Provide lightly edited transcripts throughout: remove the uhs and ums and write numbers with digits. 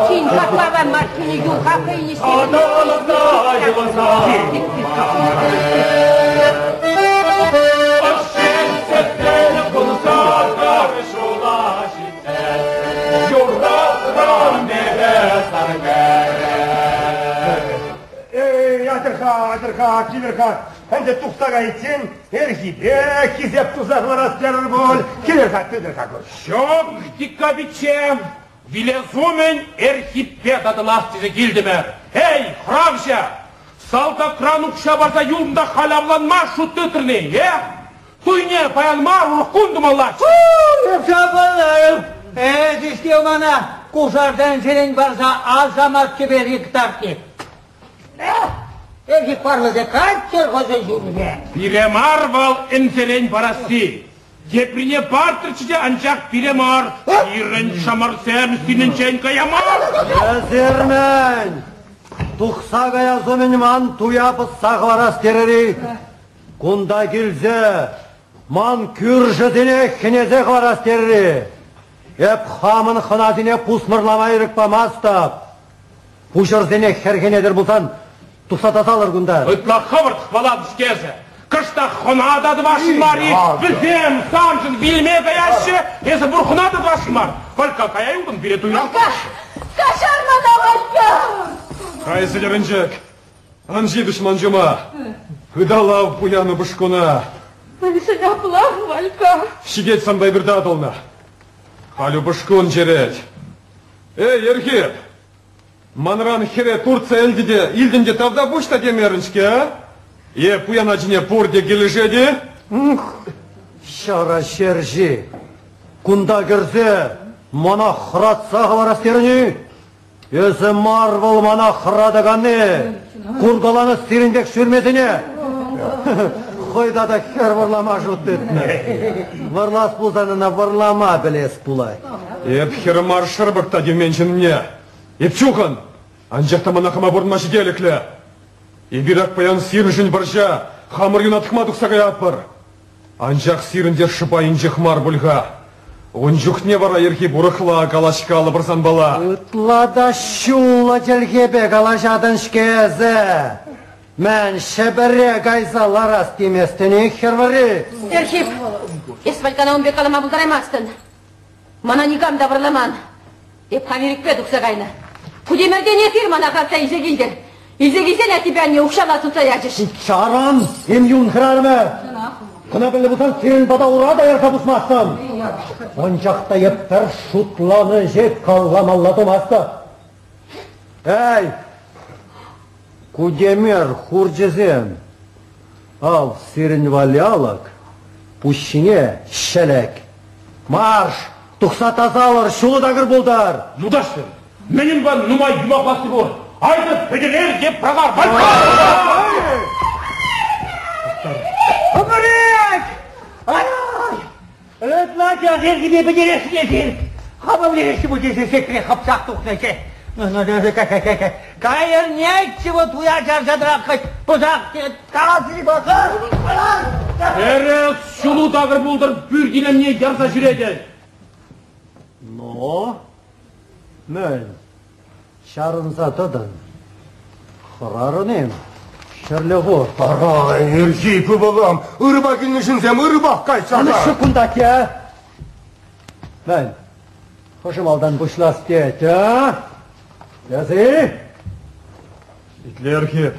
Чин хаклава Маркине юлха хӑйне Эй, атьӑр-ха, атьӑр-ха, килӗр-ха. Ӗнтӗ тухса кайиччен Эрхипе хисеп туса хӑварас терӗр пуль. Килӗр-ха, тытӑр-ха кур. Ҫук, Диккавиче, вилес умӗн Эрхиппе татӑлас тесе килтӗмӗр. Эй, хӑравҫӑ! Салтакран укҫа парса юлнӑ та халь авланма шут тытрӑн-и, э? Туйне паян мар, урӑх кун тумаллаччӗ. Шапалаев, эсӗ-ҫке мана кушартан ҫӗлен парса асамат кӗпери кӑтартни. Эсӗ парлӑ каччӑр хӑсӑ ҫумне. Пире мар вӑл ӗнсерен парасси. Теприне партӑрччӗ те, анчах пире мар. Пирӗн чӑмӑрсем синӗнчен кая мар. Эсир-мӗн? Тухса каяс умӗн ман туя пӑсса хӑварас терӗр-и? Кунта килсе ман кӳршӗсене хӗнесе хӑварас терӗр-и? Эп хамӑн хӑнасене пусмӑрлама ирӗк памастӑп. Пуҫӑрсене хӗрхенетӗр пулсан тухса тасалӑр кунта. Ытла хӑвӑрт хӑвалатӑн-ҫке эсӗ. Кӑштах хӑна та тӑвасшӑн мар-и? Вӗсем саншӑн вилме каяҫҫӗ, эсӗ пур хӑна та тӑвасшӑн мар. Валька, кая юлтӑн, пире туйран. Валька, каҫар мана, Валька! Кайсӑ йӗрӗнчӗк. Ан ҫитӗш ман ҫума. Ыталав пуян упӑшкуна. Мӗншӗн аплах, Валька? Ҫитет санпа эпир татӑлнӑ. Халь упӑшкун черет. Эй, Эрхип! Манран хӗре туртса илтӗ те, илтӗн те тавтапуҫ та темерӗн-ҫке, а? Е пуян ачине пурте килӗшет-и? Ҫара ҫерҫи! Кунта кӗрсе мана хӑратса хӑварас терӗн-и? Эсӗ мар вӑл мана хӑратаканни! Куркаланӑ сирӗн пек сӳрмесене! Хӑй тата хӗр вӑрлама шут тытнӑ. Вӑрлас пулсан ӑна вӑрлама пӗлес пулать. Эп хӗр мар шӑрпӑк та тивмен ҫынне. Эп чухӑн, анчах та мана хама пурӑнма ҫителӗклӗ. Эпир ак паян сирӗншӗн вӑрҫа, хамӑр юна тӑкма тухса каятпӑр. Анчах сирӗн те шӑпа инҫех мар пуль-ха. Ун чухне вара Ерхип урӑхла калаҫкалӑпӑр санпала. Ытла та ҫуллӑ чӗлхепе калаҫатӑн-ҫке эсӗ. Мӗн, Ҫӗпӗре кайса ларас теместӗн-и, хӗр вӑрри? Эрхип, эс Валькана ун пек калама пултараймастӑн. Мана никам та вӑрламан. Эп хам ирӗкпе тухса кайнӑ. Кутемертен эсир мана хасса илсе килтӗр. Илсе килсен аттепе анне укҫалла сутса ячӗҫ. Чаран, им юн хӗрарӑмӗ! Кӑна пӗлнӗ пулсан сирӗн пата ура та ярса пусмастӑм. Анчах та эп пӗр шутланӑ ӗҫе калламалла тумастӑп. Эй, Кутемер хурчӗсем, ав сирӗн валялӑк пуҫ ҫине ҫӗлӗк. Марш! Тухса тасалӑр, ҫулу такӑр пултӑр! Юлташсем, мӗн унпа нумай юмахласси пур? Айтӑр, пӗтӗрер те прахар! Ӑмӑрек! Ай! Ытла часеркипе пӗтерес тесен, хама вӗлереҫҫӗ пуль тесе сехре хӑпсах тухнӑччӗ. Кайӑр нечего туя чарса тӑраккӑч пӑсах каласри пӑхӑр. Тӗрӗс ҫулу такӑр пултӑр пӳрт илемне ярса ҫӳретӗн. Но, мӗн, чарӑнса тӑтӑн. Хӑрарӑн-им? Ҫӗрле хур. Ара, Эрхип ывӑлӑм, ырӑпа килнӗ ҫынсем ырӑпах кайччӑр. Ан кунта, те. Мӗн, хӑшӗ малтан пуҫлас тет, а? Эсӗ? Итле, Архип.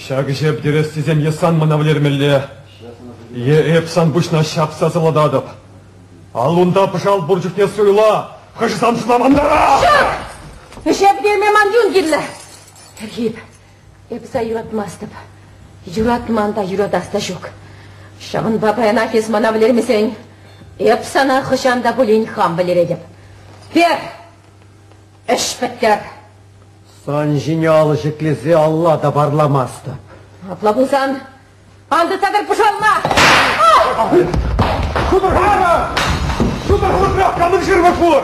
Ҫак ӗҫе пӗтерес тесен е сан мана вӗлермелле, е эп сан пуҫна ҫапса салататӑп. Аллунта пӑшал пур чухне суйла, хӑшӗ сан шӑнамантара! Ҫук! Ӗҫе пӗтерме ман юн кирлӗ. Архип, эпӗ са юратмастӑп. Юратман та, юратас та ҫук. Ҫавӑнпа паянах эс мана вӗлермесен, эп сана хӑҫан та пулин хам вӗлеретӗп. Пер! Ӗҫ пӗттӗр! Сан ҫине алӑ ҫӗклесе алла та парламастӑп. Апла пулсан, ан тытса тӑр пӑшална! Шутӑр хӑвӑртрах! Шутӑр хӑвӑртрах! Камӑн шырвӑк пур?